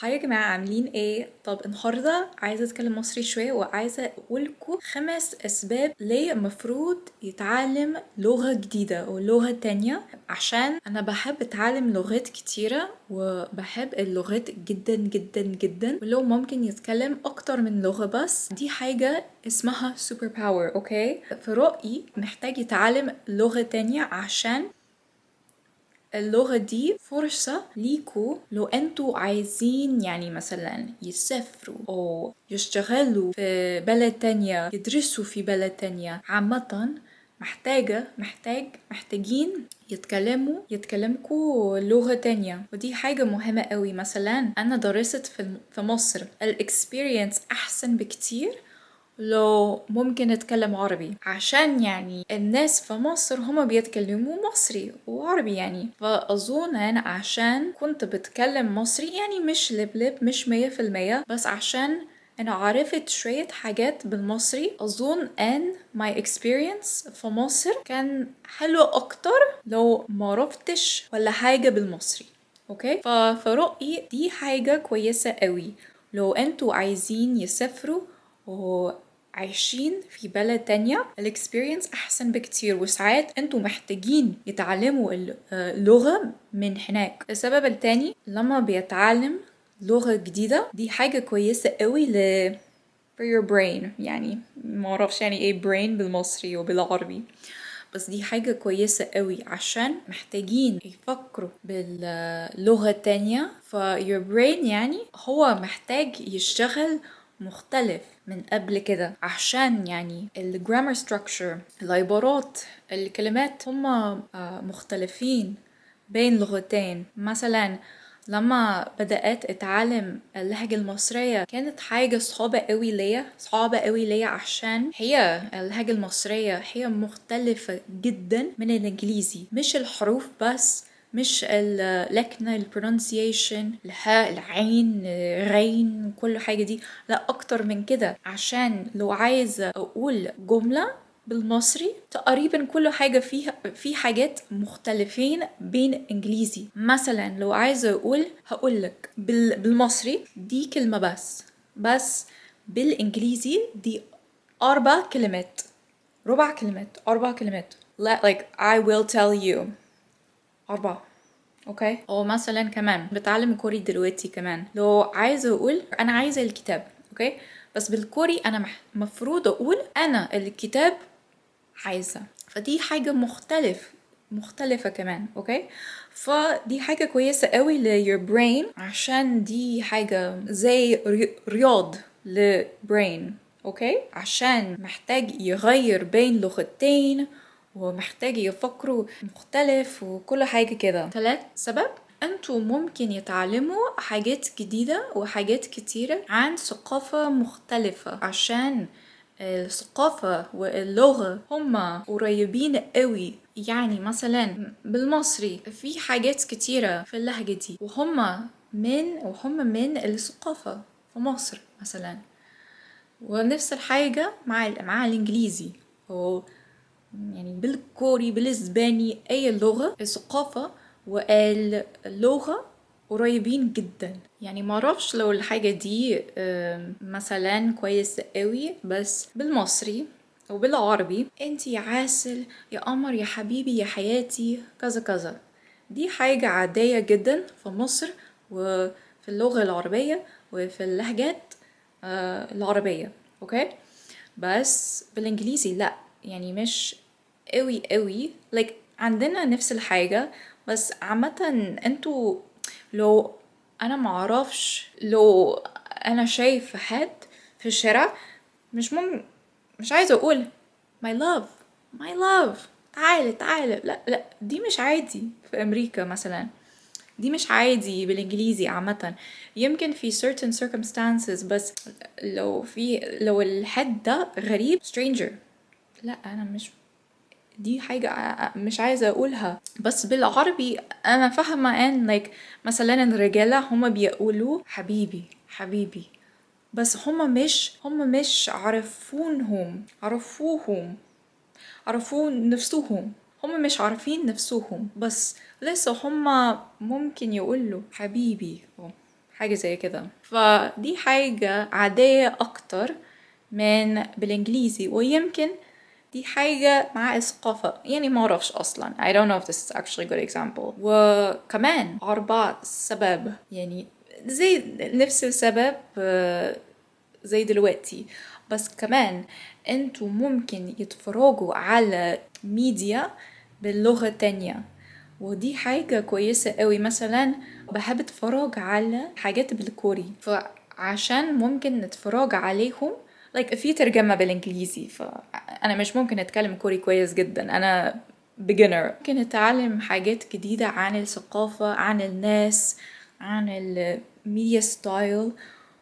Hi يا جماعة، عاملين ايه؟ طب النهاردة عايزة اتكلم مصري شوية وعايزة اقولكوا 5 اسباب ليه المفروض يتعلم لغة جديدة او لغة تانية، عشان انا بحب اتعلم لغات كتيرة وبحب اللغات جدا جدا جدا، ولو ممكن يتكلم اكتر من لغة بس دي حاجة اسمها super power. okay، في رأيي محتاج يتعلم لغة تانية عشان اللغة دي فرصة ليكو لو انتوا عايزين مثلا يسافروا او يشتغلوا في بلد تانية، يدرسوا في بلد تانية. عامة محتاجين يتكلمكوا لغة تانية، ودي حاجة مهمة قوي. مثلا انا درست في مصر، ال experience احسن بكتير لو ممكن اتكلم عربي، عشان الناس في مصر هما بيتكلموا مصري وعربي فأظن أنا عشان كنت بتكلم مصري، مش لبلب، مش مية في المية، بس عشان أنا عرفت شوية حاجات بالمصري، أظن أن my experience في مصر كان حلو أكتر لو ما عرفتش ولا حاجة بالمصري. okay، فرأيي دي حاجة كويسة قوي لو انتوا عايزين يسافروا وعايشين في بلد تانية، ال experience أحسن بكتير، وساعات انتوا محتاجين يتعلموا اللغة من هناك. السبب التاني، لما بيتعلم لغة جديدة دي حاجة كويسة قوي for your brain، ما اعرفش يعني ايه brain بالمصري وبالعربي، بس دي حاجة كويسة قوي عشان محتاجين يفكروا باللغة التانية، ف your brain هو محتاج يشتغل مختلف من قبل كده، عشان ال grammar structure، العبارات، الكلمات هما مختلفين بين لغتين. مثلا لما بدأت أتعلم اللهجة المصرية كانت حاجة صعبة قوي ليا، صعبة قوي ليا، عشان هي اللهجة المصرية هي مختلفة جدا من الإنجليزي، مش الحروف بس، مش اللكنة، ال pronunciation، الهاء، العين، غين، كل حاجة دي، لا أكتر من كده. عشان لو عايزة أقول جملة بالمصري تقريبا كل حاجة فيها في حاجات مختلفين بين إنجليزي. مثلا لو عايزة أقول هقولك بالمصري دي كلمة بس، بس بالإنجليزي دي 4 كلمات، ربع كلمات، 4 كلمات، لا like I will tell you 4. okay، أو مثلا كمان بتعلم كوري دلوقتي، كمان لو عايزة أقول أنا عايزة الكتاب، okay، بس بالكوري أنا مفروض أقول أنا الكتاب عايزة، فدي حاجة مختلفة كمان. okay، فدي حاجة كويسة قوي ل your brain، عشان دي حاجة زي رياض ل brain. okay، عشان محتاج يغير بين لغتين ومحتاج يفكروا مختلف وكل حاجة كده. 3 سبب، انتوا ممكن يتعلموا حاجات جديدة وحاجات كتيرة عن ثقافة مختلفة، عشان الثقافة واللغة هما قريبين قوي. مثلا بالمصري في حاجات كتيرة في اللهجة دي، وهم من الثقافة في مصر مثلا، ونفس الحاجة مع الإنجليزي، أو بالكوري، بالإسباني، أي لغة الثقافة واللغة قريبين جدا. ما اعرفش لو الحاجة دي مثلا كويسة قوي، بس بالمصري أو بالعربي انتي يا عسل، يا قمر، يا حبيبي، يا حياتي، كذا كذا، دي حاجة عادية جدا في مصر وفي اللغة العربية وفي اللهجات العربية. okay، بس بالإنجليزي لا، مش قوي قوي، عندنا نفس الحاجة، بس عامة انتوا لو انا معرفش، لو انا شايفة حد في الشارع مش عايزة اقول my love، my love، تعالي تعالي، لا لا، دي مش عادي في امريكا مثلا، دي مش عادي بالانجليزي عامة، يمكن في certain circumstances، بس لو الحد ده غريب stranger، لا انا مش، دي حاجة مش عايزة أقولها. بس بالعربي أنا فاهمة إن مثلا الرجالة هما بيقولوا حبيبي حبيبي، بس هما مش عرفونهم، عرفوهم، عرفون نفسهم، هما مش عارفين نفسهم، بس لسه هما ممكن يقولوا حبيبي أو حاجة زي كده. فدي حاجة عادية أكتر من بالإنجليزي، ويمكن دي حاجة مع الثقافة، يعني ما أعرفش أصلا. I don't know if this is actually a good example. وكمان أربع سبب، يعني زي نفس السبب زي دلوقتي، بس كمان انتوا ممكن يتفرجوا على ميديا باللغة التانية، ودي حاجة كويسة قوي. مثلا بحب اتفرج على حاجات بالكوري، فعشان ممكن نتفرج عليهم like في ترجمة بالانجليزي، فأنا مش ممكن اتكلم كوري كويس جدا، أنا beginner. ممكن اتعلم حاجات جديدة عن الثقافة، عن الناس، عن ال media style،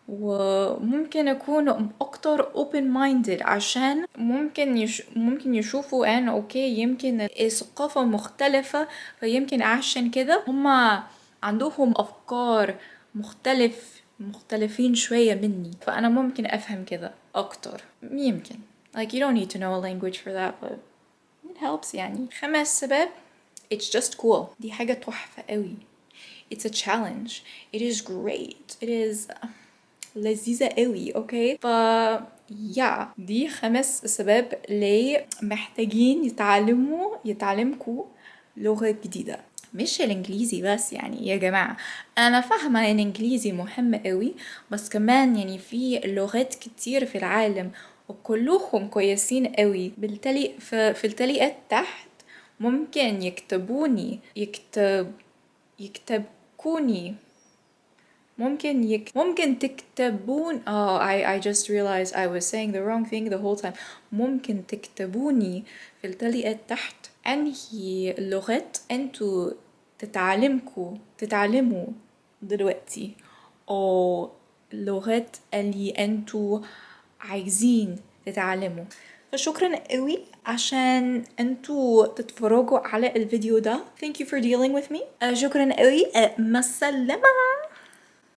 وممكن اكون اكتر open minded عشان ممكن يشوفوا ان okay يمكن الثقافة مختلفة، فيمكن عشان كده هما عندهم افكار مختلفين شوية مني، فانا ممكن افهم كده اكتر يمكن. like you don't need to know a language for that, but it helps. يعني خمس سبب، it's just cool. دي حاجة تحفة قوي. it's a challenge, it is great, it is لذيذة قوي. okay، yeah، دي خمس اسباب ليه محتاجين يتعلمكوا لغة جديدة، مش الانجليزي بس. يعني يا جماعة، انا فاهمة ان الانجليزي مهم قوي، بس كمان يعني في لغات كتير في العالم وكلهم كويسين قوي. بالتالي في التعليقات تحت ممكن يكتبوني يكتب يكتبكوني ممكن تكتبون. oh, I just realized I was saying the wrong thing the whole time. ممكن تكتبوني في التعليقات تحت انهي لغات انتوا تتعلموا دلوقتي، او اللغات اللي انتوا عايزين تتعلموا. فشكرا قوي عشان انتوا تتفرجوا على الفيديو ده. thank you for dealing with me. شكرا قوي. مع السلامة.